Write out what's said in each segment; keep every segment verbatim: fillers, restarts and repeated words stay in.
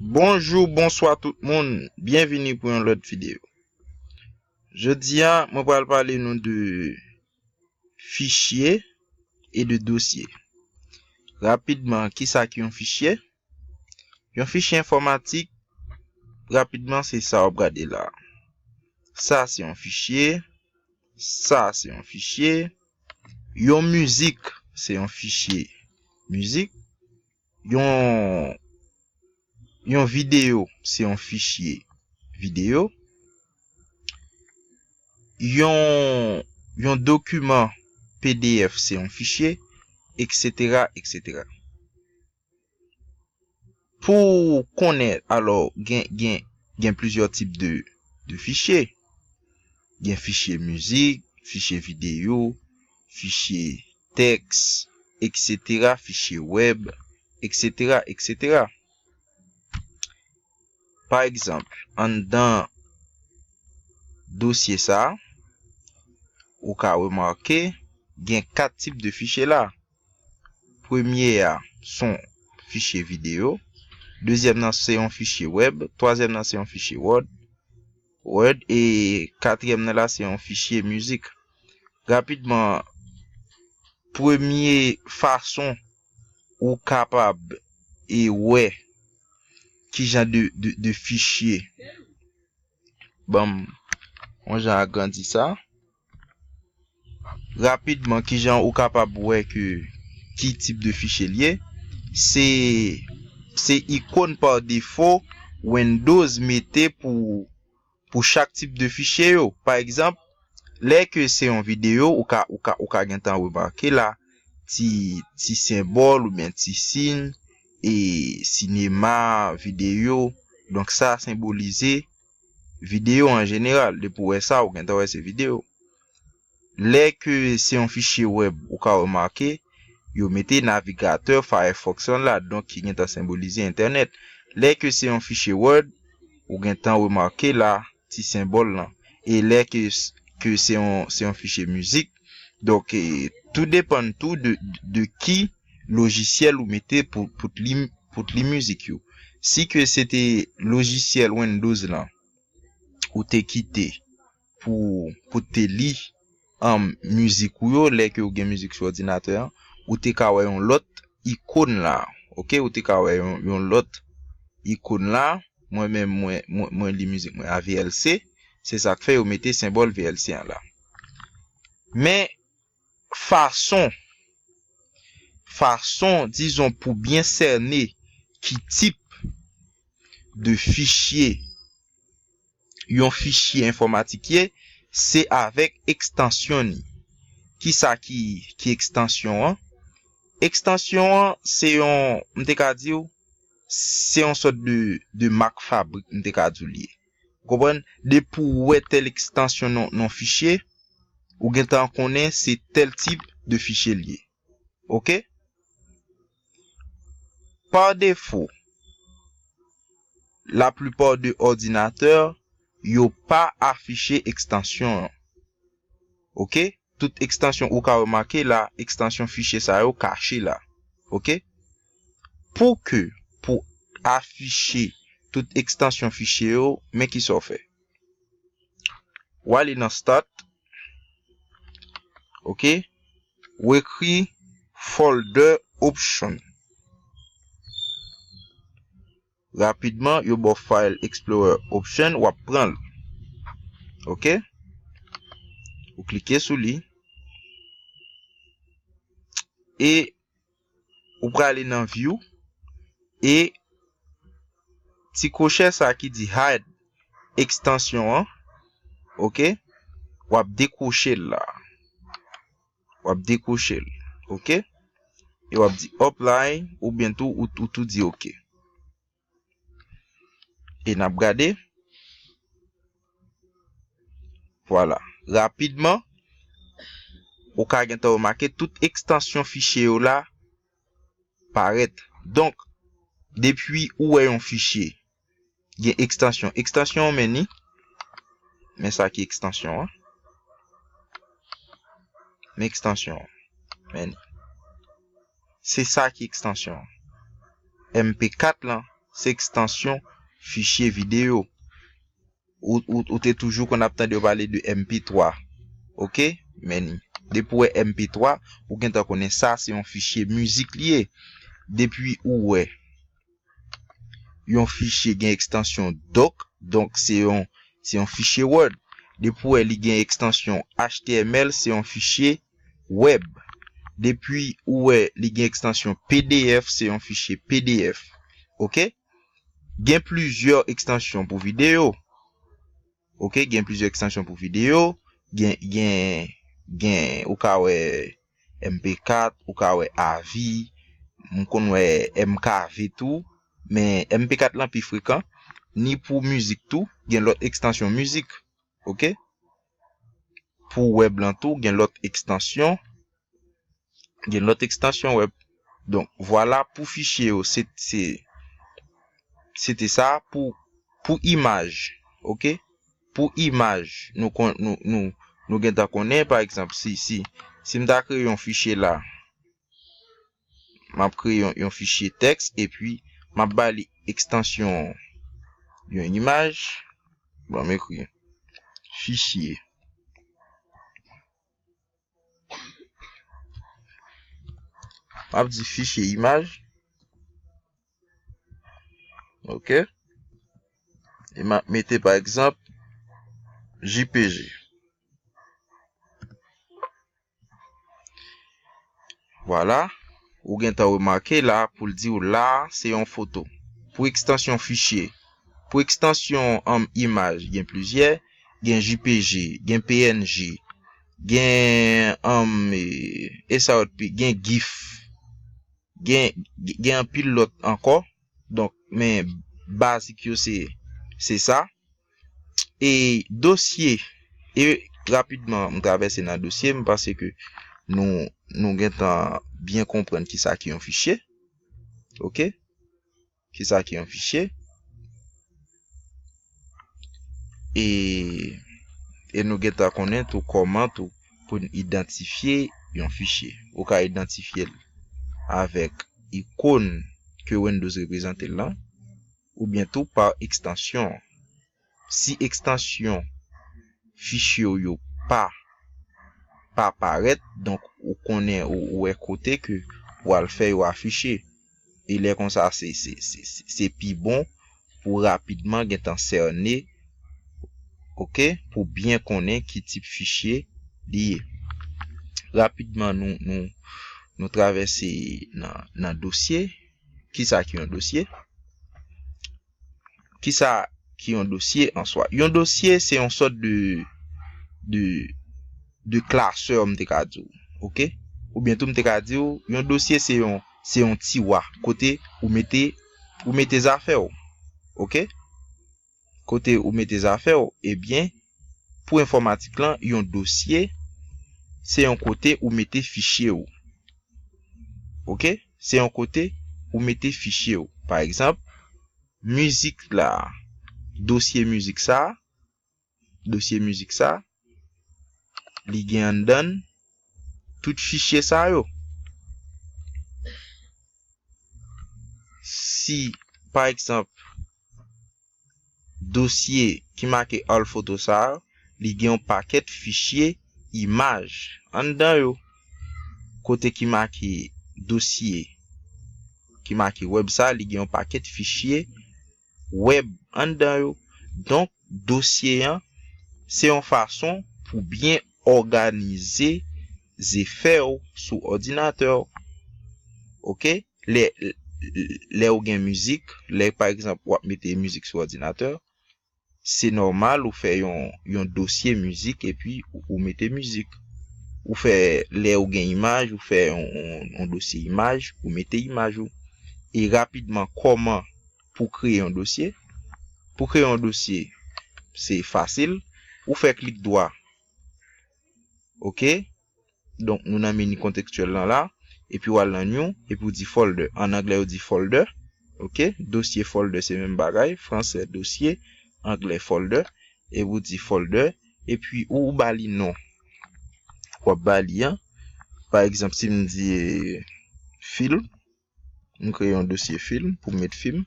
Bonjou, bonswa tout moun. Byenvini pou yon lòt videyo. Jodi a, mwen pral pale nou de fichye e de dosye. Rapidman, kisa ki yon fichye? Yon fichye enfòmatik, rapidman, se sa w ap gade la. Sa se yon fichye, sa se yon fichye, yon mizik se yon fichye mizik, yon, yon videyo se yon fichye videyo, yon, yon dokiman P D F se yon fichye, et cetera, et cetera. Pou w konnen, alò, gen, gen, gen plizyè tip de, de fichye. Gen fichye mizik, fichye videyo, fichye tèks, et cetera, fichye wèb, et cetera, et cetera. Pa egzanp, anndan dosye sa a, ou ka remake gen kat tip de fichye la. Premye a, se yon fichye videyo. Dezyèm nan, se yon fichye wèb. Twazyèm nan, se yon fichye Word. Word. E katriyèm nan la, se yon fichye mizik. Rapidman, premye fason ou kapab e wè ki jan de, de, de fichye. Ban m yon jan agrandi sa. Rapidman, ki jan ou kapab wè ke ki tip de fichye l ye? Se, se ikòn pa defo Windows mete pou, pou chak tip de fichye yo. Pa egzanp, lè ke se yon videyo, ou ka, ou ka, ou ka gentan remake la, ti, ti senbòl oubyen ti siy, e sinema, videyo. Donk, sa senbolize videyo an jeneral. Depi w wè sa, ou gentan wè se videyo. Lè ke se yon fichye wèb, ou ka remake, yo mete navigatè Firefox lan la, donk ki gentan senbolize entènèt. Lè ke se yon fichye Word, ou gentan remake la, ti senbòl lan. E lè ke, ke se yon, se yon fichye mizik, donk, e, tou depann tou de, de ki lojisyèl ou mete pou, pou t li, pou t li mizik yo. Si ke se te lojisyèl Windows lan, ou te kite pou, pou te li, um, mizik ou yo, lè ke ou gen mizik sou òdinatè an, ou te ka wè yon lòt ikòn la. Oke, ou te ka wè yon, yon lòt ikòn la. Mwen menm, mwen, mwen, mwen li mizik mwen a V L C. Se sa k fè yo mete senbòl V L C an la. Men, fason, fason, dizon, pou byen sène ki tip de fichye yon fichye enfòmatik ye, se avèk ekstansyon ni. Kisa ki, ki ekstansyon an? Ekstansyon an, se yon, m te ka di w, se yon sòt de, de mak fabrik, m te ka di w li ye. Ou konprann? Depi w wè tèl ekstansyon nan, nan fichye, ou gentan konnen se tèl tip de fichye li ye. Oke? Pa defo, laplipa de òdinatè, yo pa afiche ekstansyon an. Oke? Tout ekstansyon ou ka remake la, ekstansyon fichye sa yo kache la. Oke? Pou ke, pou afiche tout ekstansyon fichye yo, men kisa w fè. W ale nan Start. Oke? W ekri folder option. Rapidman, yo ba w File Explorer Option, w ap pran l. Oke? Ou klike sou li. E ou prale nan View. E ti kwochè sa ki di Hide ekstansyon an, oke? W ap dekwoche l la. W ap dekwoche l, oke? E w ap di Apply, oubyen tou, ou, ou tou di oke. E n ap gade. Vwala. Rapidman, ou ka gentan remake tout ekstansyon fichye yo la parèt. Donk, depi ou wè yon fichye, gen ekstansyon. Ekstansyon an men ni. Men sa ki ekstansyon an. Men ekstansyon an. Men ni. Se sa ki ekstansyon an. M P kat lan, se ekstansyon fichye videyo. Ou, ou, ou te toujou konn ap tande yo pale de M P twa. Oke? Men depi w wè M P twa, ou gentan konnen sa se yon fichye mizik li ye. Depi ou wè yon fichye gen ekstansyon doc, donk se yon, se yon fichye Word. Depi w wè li gen ekstansyon H T M L, se yon fichye web. Depi ou wè li gen ekstansyon P D F, se yon fichye P D F. Oke? Gen plizyè ekstansyon pou videyo. Oke, gen plizyè ekstansyon pou videyo. Gen, gen, gen, ou ka wè M P kat, ou ka wè A V, m konn wè M K V tou, men M P kat lan pi frekan. Ni pou mizik tou, gen lòt ekstansyon mizik. Oke? Pou web lan tou, gen lòt ekstansyon. Gen lòt ekstansyon web. Donk, vwala pou fichye yo, se, se, se te sa pou, pou imaj, oke? Pou imaj, nou kon, nou, nou, nou gentan konnen, pa egzanp, si, si, si m ta kreye yon fichye la, m ap kreye yon, yon fichye tèks, epi m ap ba li ekstansyon yon imaj, bon, m ekri fichye. M ap di fichye imaj. Oke. E m ap mete, pa egzanp, J P G. Vwala. Ou gentan remake la pou l di w la, se yon foto. Pou ekstansyon fichye. Pou ekstansyon, um, imaj, gen plizyè. Gen J P G, gen P N G, gen, um, e, e sa lòt pi, gen gif. Gen, gen anpil lòt ankò. Donk, men bazik yo se, se sa. E dosye, e rapidman, m travèse nan dosye, m panse ke nou, nou gentan byen konprann kisa ki yon fichye. Oke? Kisa ki yon fichye? E, e nou gentan konnen tou kòman tou pou n idantifye yon fichye. Ou ka idantifye l avèk ikòn ke Windows reprezante l lan, oubyen tou pa ekstansyon. Si ekstansyon fichye w yo pa, pa parèt, donk ou konnen, ou, ou wè kote ke pou al fè yo afiche. E lè konsa, se, se, se, se, se pi bon pou rapidman gentan sène, oke, pou byen konnen ki tip fichye li ye. Rapidman, nou, nou, nou travèse nan, nan dosye. Kisa ki yon dosye? Kisa ki yon dosye an swa? Yon dosye, se yon sòt de, de, de klasè, m te ka di w, oke? Oubyen tou, m te ka di w, yon dosye, se yon, se yon tiwa, kote ou mete, ou mete zafè w, oke? Kote ou mete zafè w, ebyen, pou enfòmatik lan, yon dosye, se yon kote ou mete fichye w. Oke? Se yon kote ou mete fichye w. Pa egzanp, mizik la, dosye mizik sa, dosye mizik sa, li gen anndan l tout fichye sa yo. Si, pa egzanp, dosye ki make all photo sa a, li gen yon pakèt fichye imaj anndan yo. Kote ki make dosye, ki make web sa a, li gen yon pakèt fichye web anndan yo. Donk, dosye an, se yon fason pou byen òganize zefè w sou òdinatè w. Oke? Lè, lè w gen mizik, lè, pa egzanp, w ap mete mizik sou òdinatè, se nòmal ou fè yon, yon dosye mizik epi ou, ou mete mizik. Ou fè, lè w gen imaj, ou fè yon, yon, yon dosye imaj, ou mete imaj ou. E rapidman, kòman pou kreye yon dosye? Pou kreye yon dosye, se fasil. Ou fè klik dwa. Oke? Donk, nou nan meni kontekstyèl lan la. Epi w al nan new, epi w di folder. An anglè, yo di folder. Oke? Dosye, folder, se menm bagay. Fransè, dosye. Anglè, folder. Epi w di folder. Epi ou, ou ba li non. W ap ba li an. Pa egzanp, si m di, eh, film, m kreye yon dosye film pou m met film.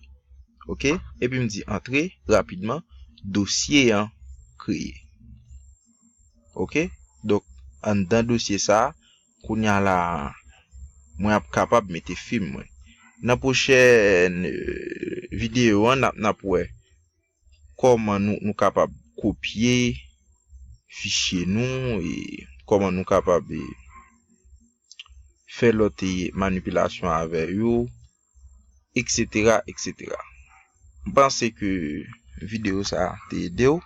Ok? Epi m di antre rapidman, dosye an kreye. Ok? Donk, anndan dosye sa a, kounye a la, mwen ap kapab mete fim mwen. Nan pwochèn eh, videyo an, n ap, n ap wè kòman nou, nou kapab kopye fichye nou, e kòman nou kapab eh, fè lòt eh, manipilasyon avè yo, et cetera, et cetera. M panse ke videyo sa a te ede w,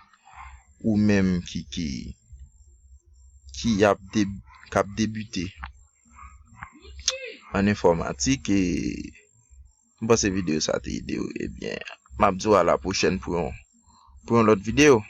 ou menm ki, ki, ki ap deb, k ap debite an enfòmatik, e m panse videyo sa a te ede w. Ebyen, m ap di w a la pwochèn pou yon, pou yon lòt videyo.